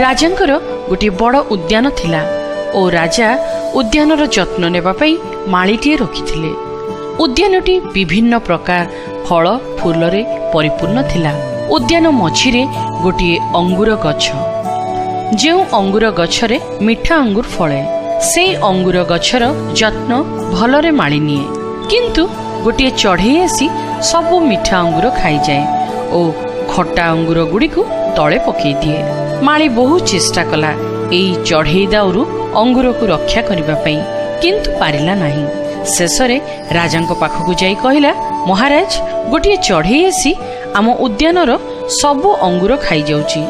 ରାଜାଙ୍କର ଗୋଟିଏ ବଡ଼ ଉଦ୍ୟାନ ଥିଲା ଓ ରାଜା ଉଦ୍ୟାନର ଯତ୍ନ ନେବା ପାଇଁ ମାଳିଟିଏ ରଖିଥିଲେ। ଉଦ୍ୟାନଟି ବିଭିନ୍ନ ପ୍ରକାର ଫଳ ଫୁଲରେ ପରିପୂର୍ଣ୍ଣ ଥିଲା। ଉଦ୍ୟାନ ମଝିରେ ଗୋଟିଏ ଅଙ୍ଗୁର ଗଛ, ଯେଉଁ ଅଙ୍ଗୁର ଗଛରେ ମିଠା ଅଙ୍ଗୁର ଫଳେ। ସେଇ ଅଙ୍ଗୁର ଗଛର ଯତ୍ନ ଭଲରେ ମାଳି ନିଏ। କିନ୍ତୁ ଗୋଟିଏ ଚଢ଼େଇ ଆସି ସବୁ ମିଠା ଅଙ୍ଗୁର ଖାଇଯାଏ ଓ ଖଟା ଅଙ୍ଗୁର ଗୁଡ଼ିକୁ ତଳେ ପକେଇ ଦିଏ। ମାଳି ବହୁତ ଚେଷ୍ଟା କଲା ଏଇ ଚଢ଼େଇ ଦାଉରୁ ଅଙ୍ଗୁରକୁ ରକ୍ଷା କରିବା ପାଇଁ, କିନ୍ତୁ ପାରିଲା ନାହିଁ। ଶେଷରେ ରାଜାଙ୍କ ପାଖକୁ ଯାଇ କହିଲା, ମହାରାଜ, ଗୋଟିଏ ଚଢ଼େଇ ଆସି ଆମ ଉଦ୍ୟାନର ସବୁ ଅଙ୍ଗୁର ଖାଇଯାଉଛି।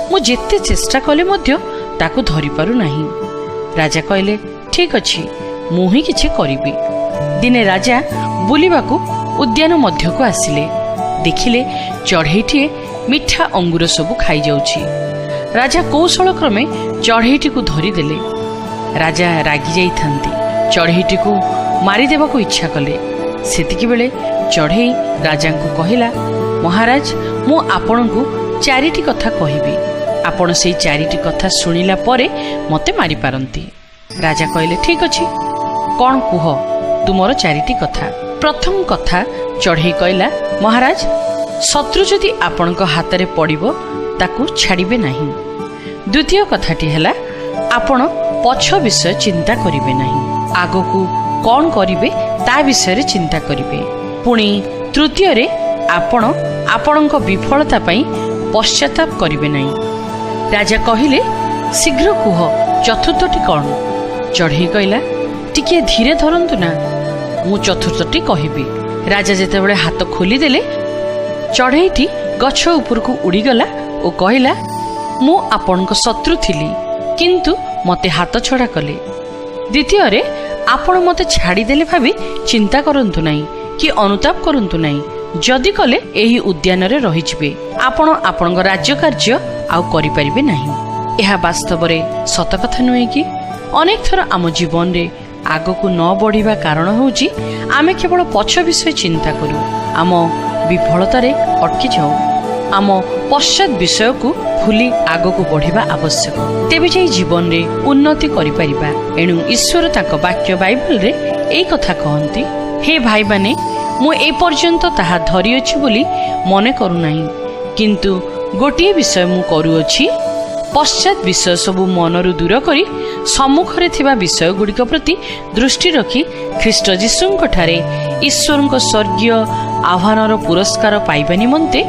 ମୁଁ ଯେତେ ଚେଷ୍ଟା କଲେ ମଧ୍ୟ ତାକୁ ଧରିପାରୁନାହିଁ। ରାଜା କହିଲେ, ଠିକ୍ ଅଛି, ମୁଁ ହିଁ କିଛି କରିବି। ଦିନେ ରାଜା ବୁଲିବାକୁ ଉଦ୍ୟାନ ମଧ୍ୟକୁ ଆସିଲେ। ଦେଖିଲେ ଚଢ଼େଇଟିଏ ମିଠା ଅଙ୍ଗୁର ସବୁ ଖାଇଯାଉଛି। ରାଜା କୌଶଳ କ୍ରମେ ଚଢ଼େଇଟିକୁ ଧରିଦେଲେ। ରାଜା ରାଗି ଯାଇଥାନ୍ତି, ଚଢ଼େଇଟିକୁ ମାରିଦେବାକୁ ଇଚ୍ଛା କଲେ। ସେତିକିବେଳେ ଚଢ଼େଇ ରାଜାଙ୍କୁ କହିଲା, ମହାରାଜ, ମୁଁ ଆପଣଙ୍କୁ ଚାରିଟି କଥା କହିବି। ଆପଣ ସେଇ ଚାରିଟି କଥା ଶୁଣିଲା ପରେ ମୋତେ ମାରିପାରନ୍ତି। ରାଜା କହିଲେ, ଠିକ୍ ଅଛି, କ'ଣ କୁହ ତୁମର ଚାରିଟି କଥା? ପ୍ରଥମ କଥା ଚଢ଼େଇ କହିଲା, ମହାରାଜ, ଶତ୍ରୁ ଯଦି ଆପଣଙ୍କ ହାତରେ ପଡ଼ିବ ତାକୁ ଛାଡ଼ିବେ ନାହିଁ। ଦ୍ୱିତୀୟ କଥାଟି ହେଲା, ଆପଣ ପଛ ବିଷୟ ଚିନ୍ତା କରିବେ ନାହିଁ, ଆଗକୁ କ'ଣ କରିବେ ତା ବିଷୟରେ ଚିନ୍ତା କରିବେ। ପୁଣି ତୃତୀୟରେ, ଆପଣ ଆପଣଙ୍କ ବିଫଳତା ପାଇଁ ପଶ୍ଚାତାପ କରିବେ ନାହିଁ। ରାଜା କହିଲେ, ଶୀଘ୍ର କୁହ ଚତୁର୍ଥଟି କ'ଣ? ଚଢ଼େଇ କହିଲା, ଟିକିଏ ଧୀରେ ଧରନ୍ତୁ ନା, ମୁଁ ଚତୁର୍ଥଟି କହିବି। ରାଜା ଯେତେବେଳେ ହାତ ଖୋଲିଦେଲେ, ଚଢ଼େଇଟି ଗଛ ଉପରକୁ ଉଡ଼ିଗଲା ଓ କହିଲା, ମୁଁ ଆପଣଙ୍କ ଶତ୍ରୁ ଥିଲି, କିନ୍ତୁ ମୋତେ ହାତ ଛଡ଼ା କଲେ। ଦ୍ୱିତୀୟରେ, ଆପଣ ମୋତେ ଛାଡ଼ିଦେଲେ ଭାବି ଚିନ୍ତା କରନ୍ତୁ ନାହିଁ କି ଅନୁତାପ କରନ୍ତୁ ନାହିଁ। ଯଦି କଲେ ଏହି ଉଦ୍ୟାନରେ ରହିଯିବେ, ଆପଣ ଆପଣଙ୍କ ରାଜ୍ୟ କାର୍ଯ୍ୟ ଆଉ କରିପାରିବେ ନାହିଁ। ଏହା ବାସ୍ତବରେ ସତ କଥା ନୁହେଁ କି? ଅନେକ ଥର ଆମ ଜୀବନରେ ଆଗକୁ ନ ବଢ଼ିବା କାରଣ ହେଉଛି ଆମେ କେବଳ ପଛ ବିଷୟ ଚିନ୍ତା କରୁ, ଆମ ବିଫଳତାରେ ଅଟକି ଯାଉ। ଆମ ପଶ୍ଚାତ ବିଷୟକୁ ଭୁଲି ଆଗକୁ ବଢ଼ିବା ଆବଶ୍ୟକ, ତେବେ ଯାଇ ଜୀବନରେ ଉନ୍ନତି କରିପାରିବା। ଏଣୁ ଈଶ୍ୱର ତାଙ୍କ ବାକ୍ୟ ବାଇବଲରେ ଏଇ କଥା କହନ୍ତି, ହେ ଭାଇମାନେ, ମୁଁ ଏ ପର୍ଯ୍ୟନ୍ତ ତାହା ଧରିଅଛି ବୋଲି ମନେ କରୁନାହିଁ, କିନ୍ତୁ ଗୋଟିଏ ବିଷୟ ମୁଁ କରୁଅଛି, ପଶ୍ଚାତ ବିଷୟ ସବୁ ମନରୁ ଦୂର କରି ସମ୍ମୁଖରେ ଥିବା ବିଷୟଗୁଡ଼ିକ ପ୍ରତି ଦୃଷ୍ଟି ରଖି ଖ୍ରୀଷ୍ଟ ଯୀଶୁଙ୍କଠାରେ ଈଶ୍ୱରଙ୍କ ସ୍ୱର୍ଗୀୟ ଆହ୍ୱାନର ପୁରସ୍କାର ପାଇବା ନିମନ୍ତେ